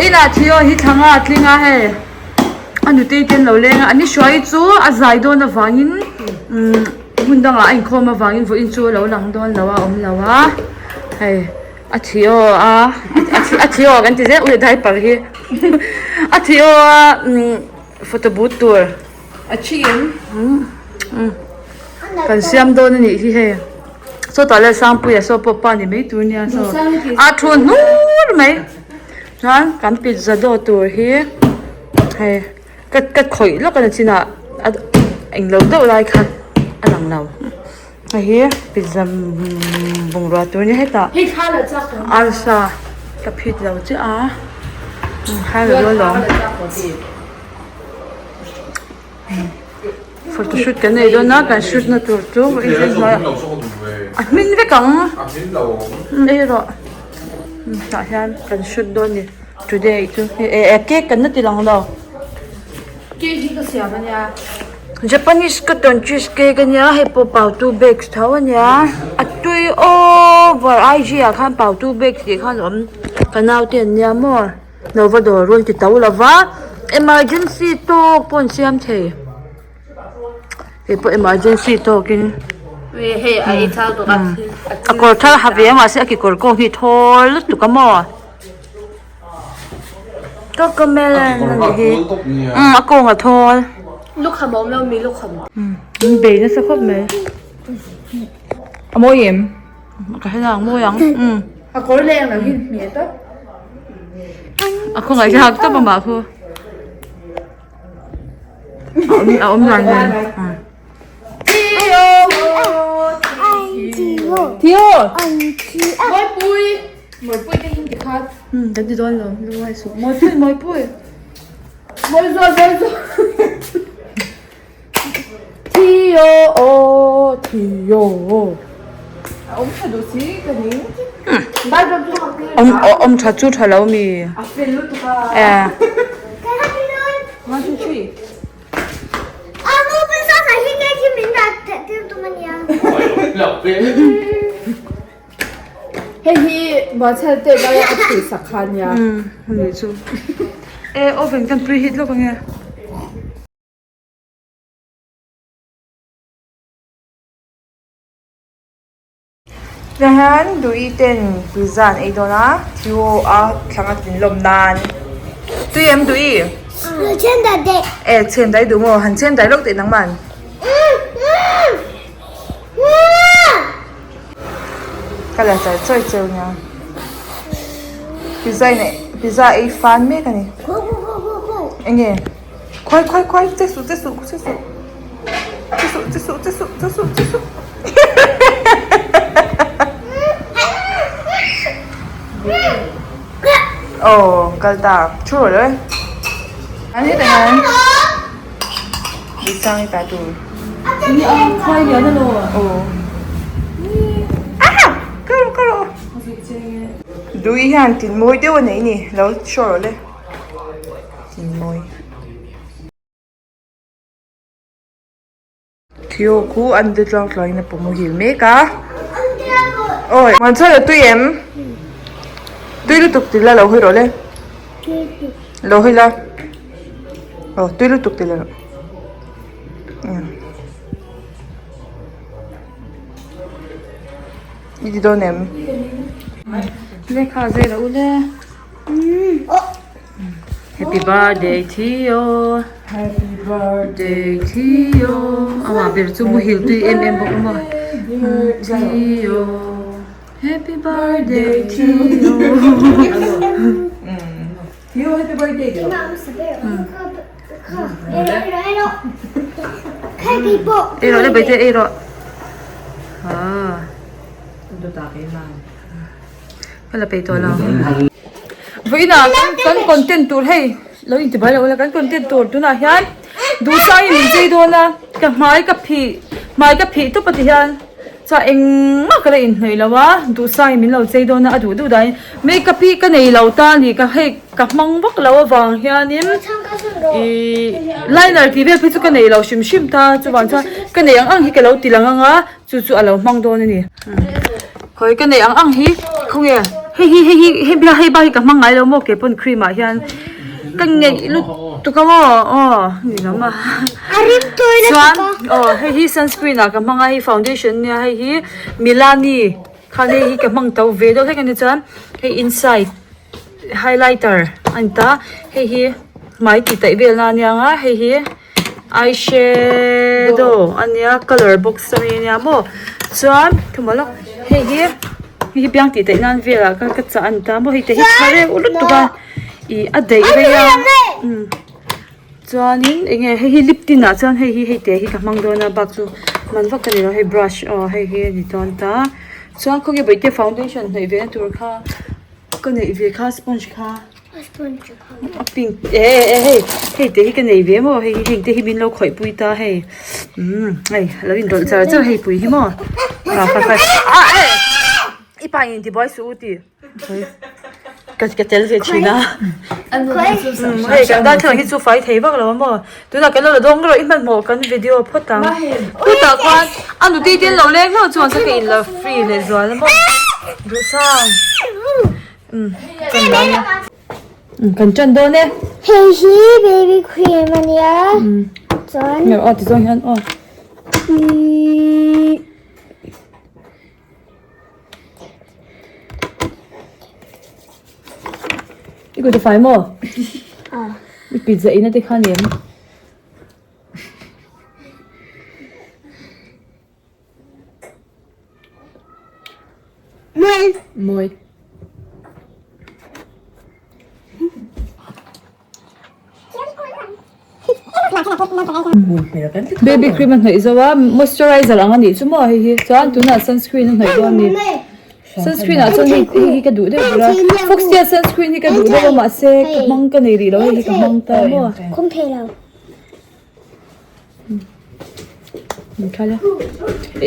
Vawiinah Theo hi thla nga a tling a hei a nutei te an lo leng a an i hruai chu a zai dawn avangin umm hmun dangah a inkhawm avangin vawiin chu a lo lang dawn lo a a awm lo a hei a Theo a a Theo kan ti zel ui diaper hi a Theo a umm photo booth tur. A thi em? Umm kan siam dawn a nih hi hei sawtah leh Sangpuia saw pawh pa ni mai tur nia saw a thu hnur mai chuan kan pizza dawh tur hi hei ka ka khawih lawk a ni chinah a englo deuh lai kha a lang lo hei hi pizza bungrua tur nia hetah arsa ka phit lo chiah a kha lo lawm. Photo shoot kan nei dawn a kan shoot na tur chu a hmin vek ang ei rawh tah hian kan shoot dawn a ni today chu eh cake kan la ti lang lo cake hi ka siam a nia Japanese cotton cheese cake a nia hei pawh pautu bakes tho a nia a tui over I G ah khan pautu bakes tih khan a awm ka naute an nia maw. Lo va dawr rawn ti to lova emergency tawk pawh an siam thei hei pawh emergency tawkin a kawr thar ha ve a mahse a kekawr kawng hi thawl lutuk a maw cocomelon a nih hi umm a kawng a thawl lukham a awm lo mi lukham min bei nasa khawp mai a mawi em. Ka hre ang mawi ang umm. A kawr leh ang lo hi hmeh tawp. A khawngaih thlak tawp amah khu. A awm dan nen. Theo. Theo. Mawipui. Mawipui te hin ti khat. Um kan ti dawn lo lungai suh. Mawipui mawipui. Mawizual mawizual. Theo aw Theo a awm tha duh si ka ning awm awm tha chu tha lo mi a fel lutuk a eh 1 2 3 Hei hi Muanchhel te lai a thui sak kha nia um ani chu e oven kan preheat lawk ange. Tihian Duhi ten pizza an ei dawn a Theo a thlang a tin lawm nan tui em Duhi? E chhen dai duh maw han chhen dai lawk teh nangman ka la char chawi cheu nia pizza in pizza ei fan mek a ni enge. Khawi khawi khawi che suh che suh che suh che suh che suh che suh che suh che suh aw kal ta thu rawh le an hetah hian tih sang hi ta tur khawi lian a lo aw ah ka rawh ka rawh dui hian tin mawi deuh a nei ni lo show rawh le. Mawi. Theo khu an te tluang tluangin a pawh muhil mek a. Awi, Muanchhuan a tui em? Tui lutuk ti la lo hawi rawh le. Lo hawi la. Aw, tui lutuk ti la rawh. I ti dawn em? Lehkha zai loh ule. Happy birthday to you Happy birthday to you Amah ber chu muhil tui em em bawk a maw To you Happy birthday to you Theo happy birthday Ei rawh le Baite ei rawh Haa Ka la peih tawh lo. Vawiinah kan content tur hei lo inti bai lo la kan content tur tunah hian duhsangin min chei dawn a ka hmai ka phih hmai ka phih tawp a ti hian chuan engmah ka la inhnawih lo a duhsangin min lo chei dawn a a duh duh dahin makeup hi ka nei lo ta a ni ka hei ka hmang vak lo avang hianin ihh liner tih vel phei chu ka nei lo hrim hrim ta chuvang chuan ka nei ang ang hi ka lo ti lang ang a. Chu chu a lo hmang dawn a ni. Khawi ka neih ang ang hi khawnge Hei hi hei hi hei bia hei bak hi ka hmang ngai lo maw keipawn cream ah hian ka ngeih lutuk a maw aw ni lam a chuan aw hei hi sunscreen ah ka hmang a hei foundation ania hei hi milani khan hei hi ka hmang to ve deuh hlek ania chuan hei inside highlighter a ni ta hei hi hmai tih taih vel na ania ang a hei hi. Eye shadow a nia colour box a mi a nia maw chuan thu maw lawk hei hi hei hi biang tih daih nan velah khan ka chah a ni ta maw hei te hi tha reuh lutuk a ih a daih rei a umm chuanin eng nge hei hi lip tint ah chuan hei hi hei te hi ka hmang dawn a bak chu man vak ka ni lo hei brush aw hei hi a ni dawn ta chuan khawnge bawihte foundation hnawih ve na tur kha ka neih ve kha sponge kha. A pink e e hei hei te hi ka nei ve maw hei hi heng te hi min lo khawih pui ta hei umm hei a lo indawlh char char hei pui hi maw a kha kha a e i pa in tibuai suh u tih ka ka tel ve thin a umm hei kan darthlalang hi chu fai thei vak lo a maw tunah kan lo la dawng rawh i hmanhmawh kan video phawt ang khutah khuan a nutei te an lo leng hlauh chuan ka in la free leh zual a maw duhsang. Kan ṭan dawn e. Hei hi baby cream a nia. Chuan. Aw ti zawng hian aw. I kut a fai maw? I pizza ina te kha ni em? Mawi. Baby cream a hnawih zo a moisturizer ang a nih chu maw hei hi chuan tunah sunscreen a hnawih dawn a ni sunscreen ah chuan hei hei hi ka duh deuh ber a foxtail sunscreen hi ka duh deuh a mahse ka hmang ka nei rih lo hei hi ka hmang ta maw.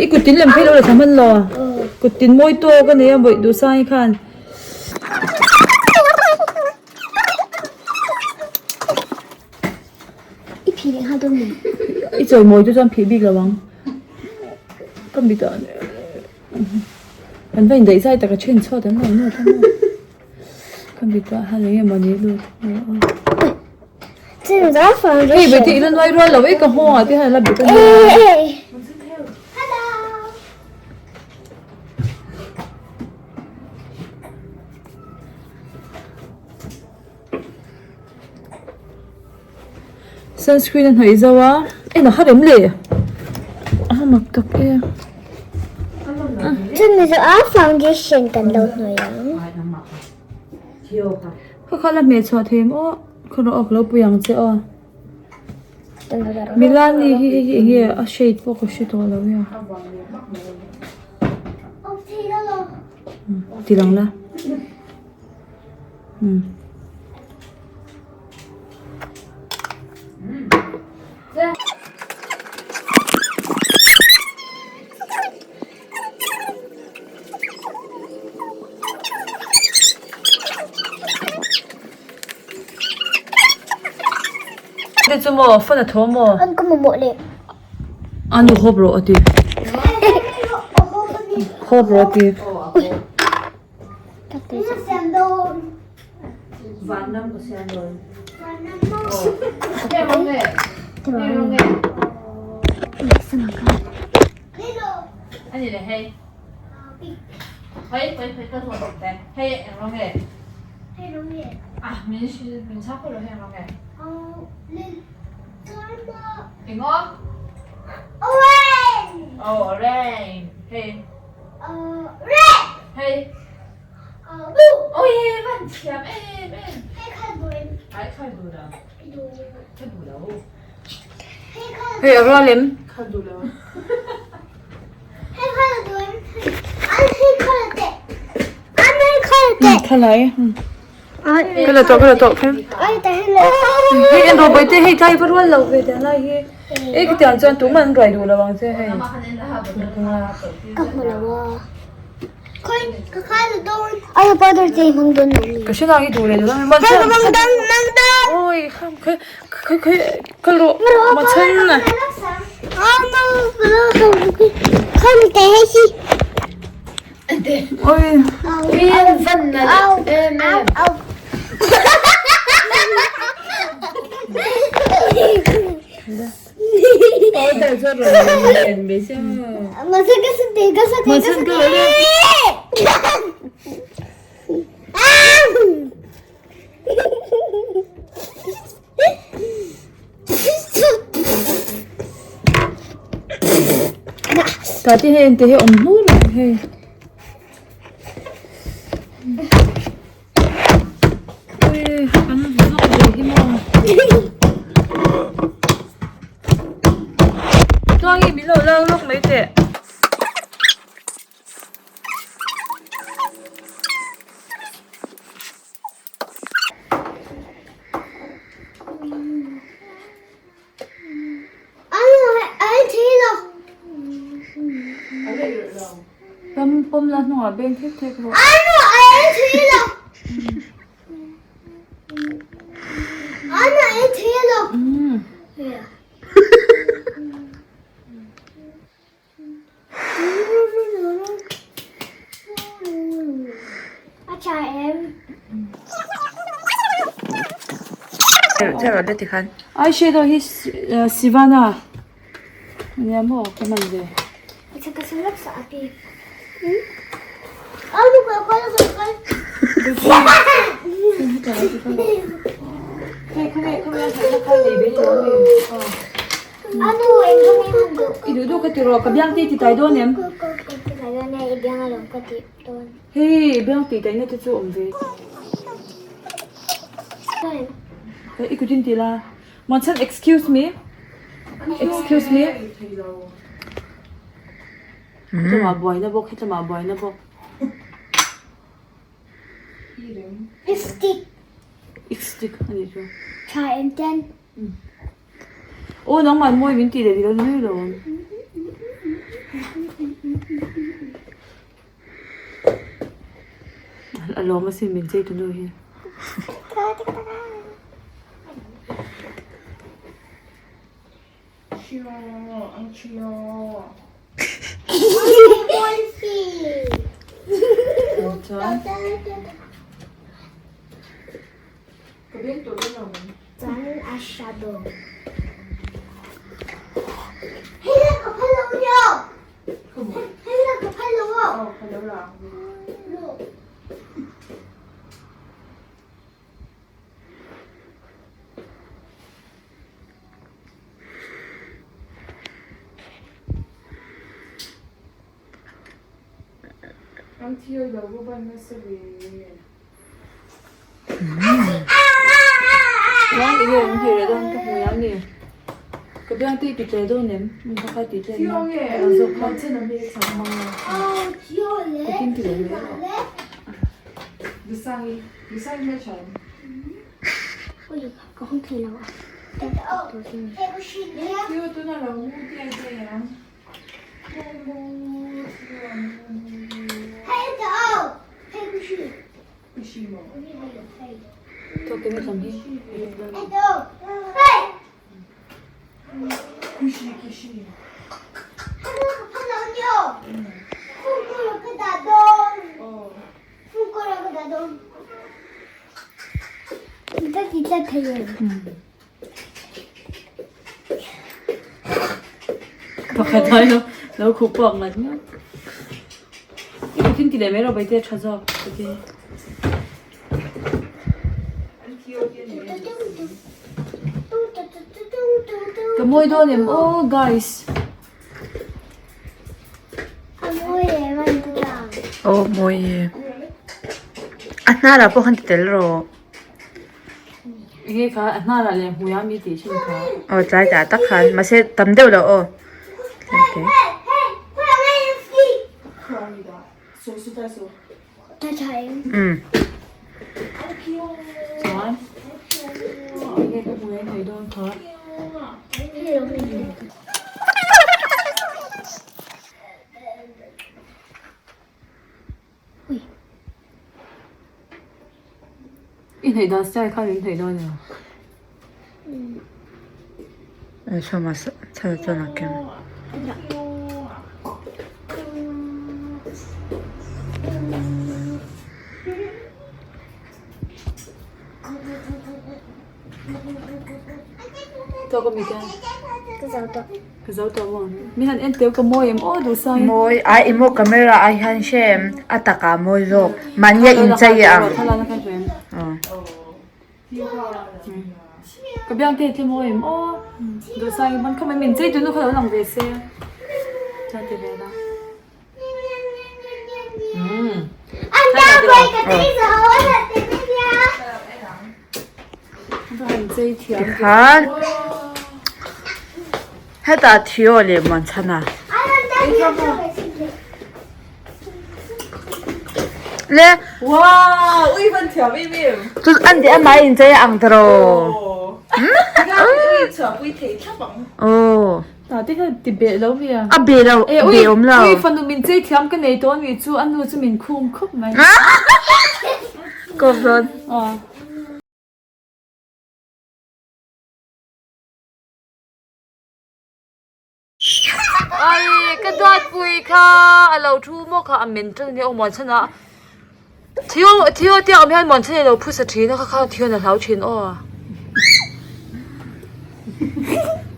I kut tin lem phei lo la thla hman lo kut tin mawi tawk a nei a bawih duh sang hi khan. I phih leh nghal dawn mi? I chawi mawi chu chuan phih bik lo ang ka mit ah kan va indaih zai tak a then chhuat an lo nawt a maw ka mit ah hian eng nge mawni lut Hei bete ila nuai rual lo e ka nghawng ah te hian a la bet a nia. Sunscreen a hnawih zo a en a har em le a mak tak e. Chumi zawh a foundation kan lo hnawih ang. Kha kha la hmeh chhuah thei em aw khaw rawh aw ka lo pui ang che aw Milani hi hei hi enge a shade pawh ka hre tawh lo nia ti lang la umm. Hei chu maw phone a thaw maw? An ka mamawh leh. A nu hawp rawh a ti. Hawp rawh a ti. Hei a rual em? Khalai. Ka la tawh ka la tawh khem. Hei en rawh bawihte hei tlai va rual lo ve tiang lai hi. Ei ka tiang chuan tumah an ruai duh lo ang che hei. Ka hmu lo a. Ka hre nang i duh leh duh lo mai. Oi kham kha kha kha ka luh ma chhan na. Oi. Tah te hei ente hi awm hnur reng hei. Ui kan vlog ve hi maw. Chuan hi min lo lak lawk mai teh. Pawm pawm la hnungah beng thek thek rawh. Eyeshadow hi Sivana ania maw ka hman ve. I duh duh ka ti rawh ka biang te i ti tai dawn em? Hei i biang tih taihna te chu awm ve. I kut in ti la. Muanchhan excuse me excuse me. Hetlama buaina bawk hetlama buaina bawk. Lipstick. Lipstick a nih chu. Tha em ten. Aw nangmah mawi min tih leh dilo ni mai lo. A lawm asin min chei tu nu hi. Chuan. Chuan eyeshadow. Hei la ka phal lo nio. Hei la ka phal lo aw. Chuan enge awm thei leh dawn ka hmu ang nge ka biang te i ti tle dawn em ka kha ti tle na ka lo zawk kha kutin ti leh mai rawh. Pakhat ai lo lo khuh puak ngat ngat. I kuthin ti leh mai rawh Baite tha zawk kuthin. Ka mawi dawn em aw guys. Aw mawi e. A hnar ah pawh khan ti tel rawh. Enge kha a hnar ah leh hmui ah mi tih thin kha. Aw tlai tah tak khan mahse tam deuh loh aw. Umm. Chuan enge ka hmui a hnaih dawn kha. I hnaih dan style khan min hnaih dawn emaw? Aw chhuah chhan chuan a keng. Tawk ami te? Ka zo tawh. Ka zo tawh maw? Mi han en teu ka mawi em aw duh sang in. Mawi a i maw camera ai hian hre em a takah mawi zawk mahni a inchei ang. Thlalak ka hmu em? Ka biang te tle mawi em aw duh sang in hman khawp mai min chei tunu kha lo lang ve se. Chuan ti ve la. Tikhan hetah Theo leh Muanchhana le chu an tih amah a inchei a ang tawh aw. Ta te kha ti beh lo mi a. A beh lo, beh awm lo. Ui fanu min chei thiam ka nei tawh anih chu a nu chu min khum khawp mai. Kawp dawn. Aw. Ai ka duat pui kha a lo thu maw kha a mental nia aw muan chhan a. Theo Theo te awm hian muan chhan i lo phusa thin a kha kha Theo in a hlau thin aw.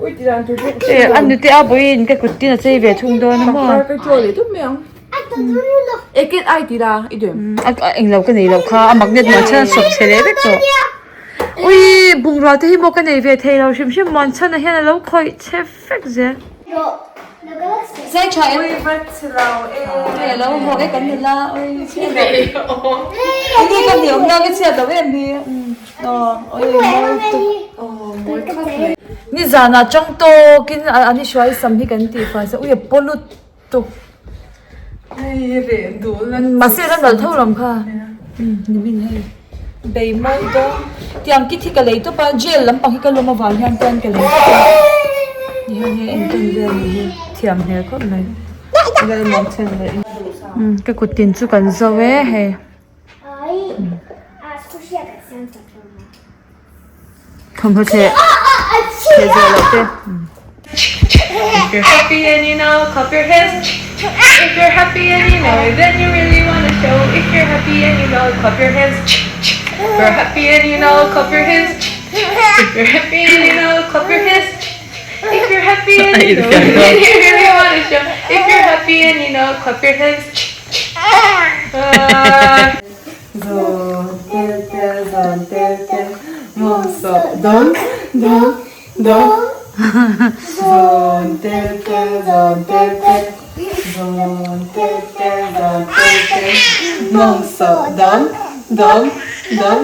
Eh a nute a buiin ka kut tin a chei ve thung dawn a maw. Englo ka nei loh kha a magnet muan chhan a sawp chhe leh vek tawh. Ui bungrua te hi maw ka nei ve thei lo hrim hrim muan chhan ah hian a lo khawih chhe vek zel. Zai tha em? Ui va chhe lo e. Ui lo haw e kan nula ui chhe lo. Enge ka hniam na ka chhiat lo em hi. Aw ui mawi tuk. Aw mawi khawp mai. Nizanah chang tawkin an i hruai sam hi kan tih fai sa ui a paw lut tuk. Hei reh duh la. Mahse la nalh tho lam kha. Ni min hei. Bei mawi dawn. Tiang kit hi ka lei tawp a jail lampang hi ka lawm avang hian chuan ka lei tawp a. Ni hian hei entawn vel ni hi thiam hmel khawp mai. Ka kut tin chu kan zo e hei. Thawmhnaw thleh thleh zawh loh te. If you're happy and you know, clap your hands If you're happy and you know it, then you really wanna show If you're happy and you know, clap your hands If you're happy and you know, clap your hands If you're happy and you know, clap your hands If you're happy and you know, then you really wanna show If you're happy and you know, clap your hands Zawn tel tel zawn tel tel mawng sawh dawng dawng dawng Zawn tel tel zawn tel tel zawn tel tel zawn tel tel mawng sawh dawng dawng dawng.